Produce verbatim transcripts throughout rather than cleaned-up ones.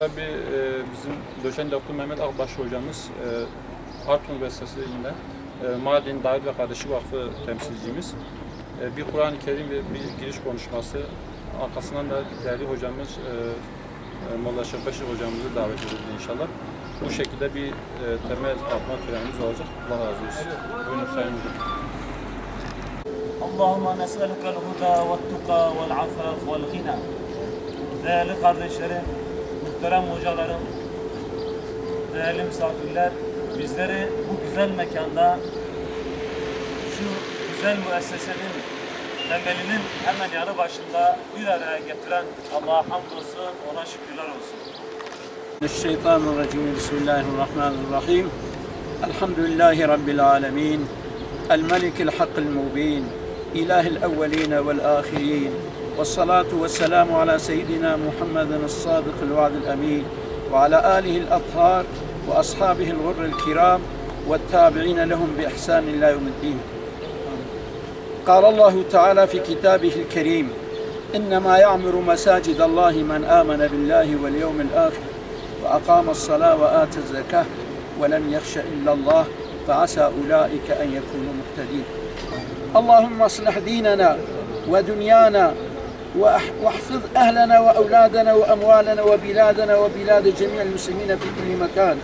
Tabii, e, bizim doçent doktor Mehmet Akbaş hocamız, e, Artvin Üniversitesi'nde, e, Mardin Davet ve Kardeşlik Vakfı temsilcimiz. E, bir Kur'an-ı Kerim ve bir giriş konuşması, arkasından da değerli hocamız, e, e, Molla Şevbeşir hocamızı davet edildi inşallah. Bu şekilde bir, e, temel atma törenimiz olacak. Allah razı olsun. Buyurun Sayın Hocam. Allahümme nes'elukel huda ve tuqa vel afaf vel ghina. Değerli kardeşlerim, muhterem hocalarım, değerli misafirler, bizleri bu güzel mekanda, şu güzel müessesenin temelinin hemen yanı başında bir araya getiren Allah'a hamdolsun, ona şükürler olsun. الشيطان الرجيم. بسم الله الرحمن الرحيم. الحمد لله رب العالمين، الملك الحق المبين، إله الأولين والآخرين، والصلاة والسلام على سيدنا محمد الصادق الوعد الأمين، وعلى آله الأطهار، وأصحابه الغر الكرام، والتابعين لهم بإحسان إلى يوم الدين. قال الله تعالى في كتابه الكريم: إنما يعمر مساجد الله من آمن بالله واليوم الآخر وأقام الصلاة وآتى الزكاة ولم يخش إلا الله فعسى أولئك أن يكونوا مهتدين. اللهم اصلح ديننا ودنيانا وأح-، واحفظ أهلنا وأولادنا وأموالنا وبلادنا وبلاد جميع المسلمين في كل مكان.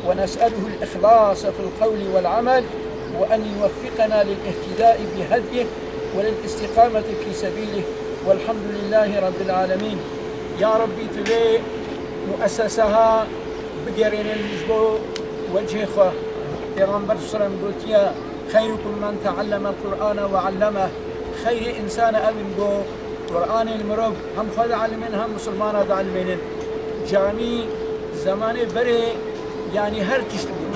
ونسأله الإخلاص في القول والعمل، وأن يوفقنا للاهتداء بهديه وللاستقامة في سبيله، والحمد لله رب العالمين. يا ربي، tu vê muesseseha bigerêne ji bo wecihê xwe. Pêxember sallallahu aleyhi ve sellem gotiye, "Xeyrukum men tealleme el-Qur'ane ve allemeh." Xeyrê însana ew in ku Qur'anê li mirov hem xwe dielmên hem misilmana dielmênin. Camî zemanê berê, yanî her tişt bû.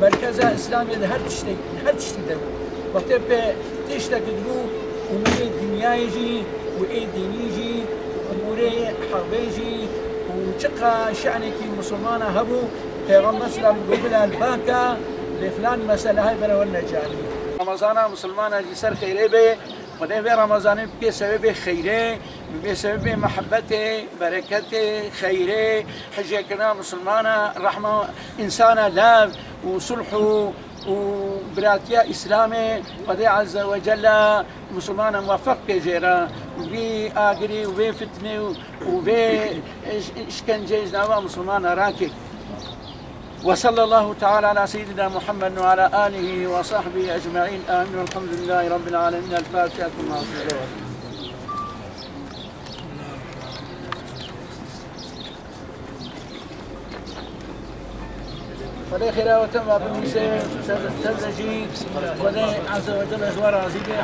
Merkeza Îslamê de her tiştê, her tiştî de bû. Wextê pê tiştek dibû, umûrê dinyayê jî û ê dînî jî û umûrê herbê jî û çiqa şenekî misilmana hebû, Pêxember selam got, "Bila li baka lê filan mesele hay bere werne camî." Ramazana misilmana jî ser xêrê be, Xwedê vê Ramazanê bibê sebebê xeyrê, bibê sebebê mehebetê, bereketê, xeyrê, hicêkirina misilmana, rehma însana lev û sulh û, û biratiya Îslamê. Xwedê Azze ve Celle misilmana muwefeq bike jê re, vî agirî û vê fitnê û, û vê iş-, işkenceyê ji nava misilmana rake. وصلى الله تعالى على سيدنا محمد وعلى آله وصحبه أجمعين. آمين. والحمد لله رب العالمين. الفاتحة مع الصلوات. Xwedê xêra we tim ve binivîse, ser, ser de jî Xwedê Azze ve Celle ji we razî be.